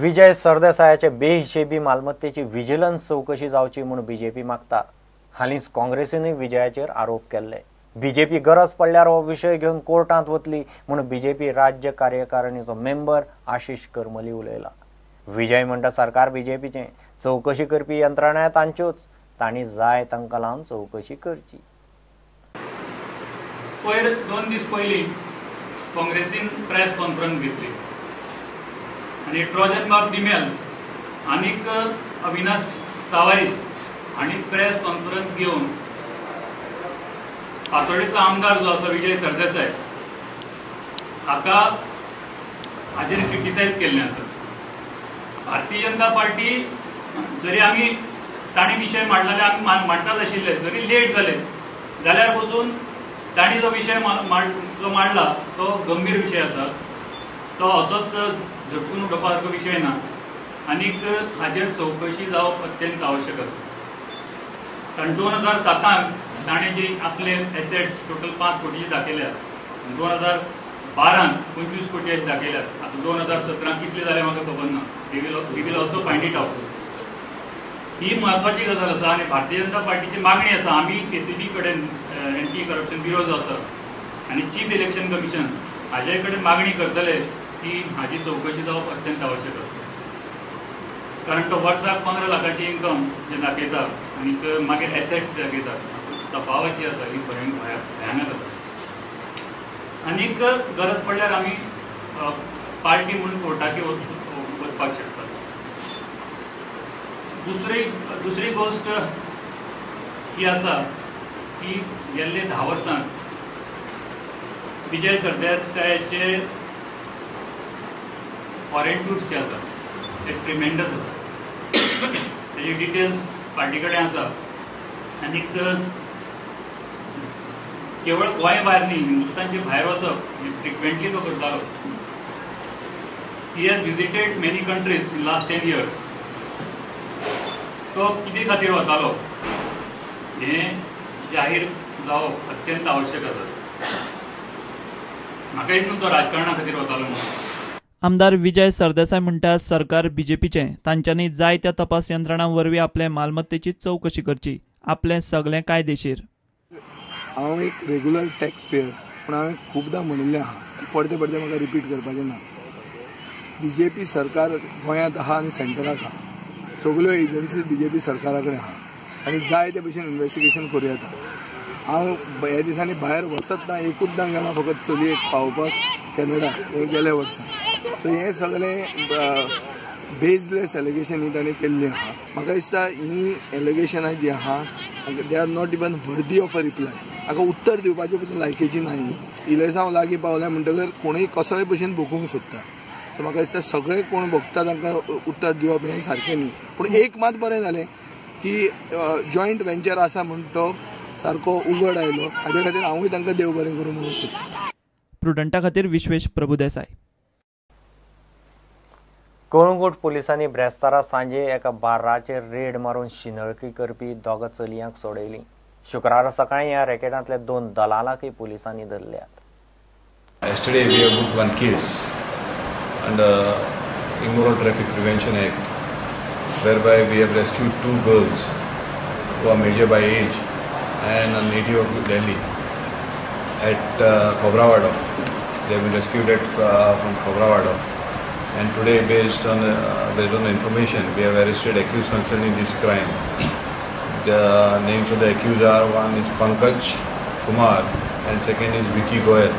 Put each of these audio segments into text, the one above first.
विजय सरदेसायाचे बेहिशेबी मालमत्तेची विजिलन्स चौकशी जावची म्हूण बीजेपी मागता. हालींच काँग्रेसीनूय विजयाचेर आरोप केल्ले. बीजेपी गरज पडल्यार हो विशय घेवन कोर्टांत वतली म्हूण बीजेपी राज्य कार्यकारिणीचो मेंबर आशिष करमली उलयला. विजय म्हणटा सरकार बीजेपीचें, चौकशी करपी यंत्रणाय तांच्योच, तांणी जाय तांकां लावन चौकशी करची. पयर 2 दीस पयलीं काँग्रेसीन प्रेस कॉन्फरन्स घेतली आनी ट्रोजन बाब डिमेल आनीक अविनाश तावारीस हांणी प्रेस कॉन्फरन्स घेवन पातोळेचो आमदार जो आसा विजय सरदेसाय हाका हाजेर क्रिटिसायज केल्लें आसा. भारतीय जनता पार्टी जरी आमी तांणी विशय मांडला जाल्यार आमी मांडटाच आशिल्ले, जरी लेट जाले जाल्यार पसून तांणी जो विशय जो मांडला तो गंभीर विशय आसा, तो असोच झटकून उडोवपा सारको विशय ना आनीक हाजेर चवकशी जावप अत्यंत आवश्यक आसा. कारण 2007 ताणें जी आपले एसेट्स टोटल 5 कोटीचे दाखयल्यात, 2012 25 कोटी अशें दाखयल्यात, आतां 2017 कितले जाले म्हाका खबर ना, we will also find it out. ही म्हत्वाची गजाल आसा आनी भारतीय जनता पार्टीची मागणी आसा. आमी केसीबी कडेन, एंटी करप्शन ब्युरो जो आसा आनी चीफ इलेक्शन कमिशन हाजे कडेन मागणी करतले की हाजी चवकशी जावप अत्यंत आवश्यक आसा. कारण तो वर्साक 15 लाखाची इन्कम जे दाखयता आनी मागीर एसेट्स दाखयता, तफावत जी आसा ही भयानक आसा. आनीक गरज पडल्यार आमी पार्टी म्हणून कोर्टाक वचपाक शकतात. दुसरी गोश्ट ही आसा की गेल्ले 10 वर्सां विजय सरदेसायाचे फॉरेन टूर्स जे आसा ते ट्रिमेंडस आसा, तेजे डिटेल्स पार्टी कडेन आसा. आनीक केवळ गोंय भायर न्ही, हिंदुस्तानचे भायर वचप हें फ्रिक्वेंटली तो करतालो. He has visited many countries in last 10 years. तो कितें खातीर वतालो हें जाहीर जावप अत्यंत आवश्यक आसा. म्हाका दिसना तो राजकारणा खातीर वतालो म्हणून. आमदार विजय सरदेसाय म्हणटा सरकार बीजेपीचें, तांच्यांनी जाय त्या तपास यंत्रणां वरवीं आपले मालमत्तेची चवकशी करची, आपलें सगळें कायदेशीर. हांव एक रेगुलर टॅक्स पेयर, पूण हांवें खुबदां म्हणिल्लें आहा, परते परते म्हाका रिपीट करपाचें ना. बीजेपी सरकार गोंयांत आहा आनी सेंटराक आहा, सगल्यो एजन्सी बीजेपी सरकारा कडेन आहा आनी जाय ते भशेन इन्वेस्टिगेशन करूं येता. हांव ह्या दिसांनी भायर वचत ना, एकूचदां गेलां फकत चलयेक पावोवपाक कॅनडा गेल्या वर्सा. सो हें सगळें बेजलेस एलिगेशन ही ताणें केल्लीं आहा. म्हाका दिसता हीं एलिगेशनां जीं आहा they are not even worthy of a reply. हाका उत्तर दिवपाचें पसून लायकेची ना. इलेसांव लागीं पावल्या म्हणटकर कोणूय कसोय भशेन भोगूंक सोदता. सो म्हाका दिसता सगळे कोण भोगता तांकां उत्तर दिवप हें सारकें न्ही. पूण एक मात बरें जालें की जॉयंट वेंचर आसा म्हूण तो सारको उगड आयलो, हाजे खातीर हांवूय तांकां देव बरें करूं म्हणून सोदतां. प्रुडंटा खातीर विश्वेश प्रभुदेसाय. कळंगूट पोलिसांनी ब्रेस्तारा सांजे एका बार्राचेर रेड मारून शिंदळकी करपी 2 चलयांक सोडयलीं. शुक्रारा सकाळीं ह्या रॅकेटांतल्या 2 दलालांकय पोलिसांनी धरल्यात. Yesterday we have booked one case under Immoral Traffic Prevention Act, whereby we have rescued 2 girls who are major by age and a native of Delhi at Khobrawada. They have been rescued at, from Khobrawada, and today based on the information we have arrested accused concerning this crime. The names of the accused are, one is Pankaj Kumar and second is Vicky Goyal.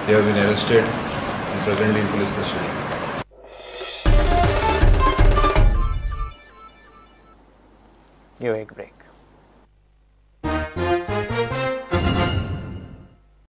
They have been arrested and presently in police custody. Give a break.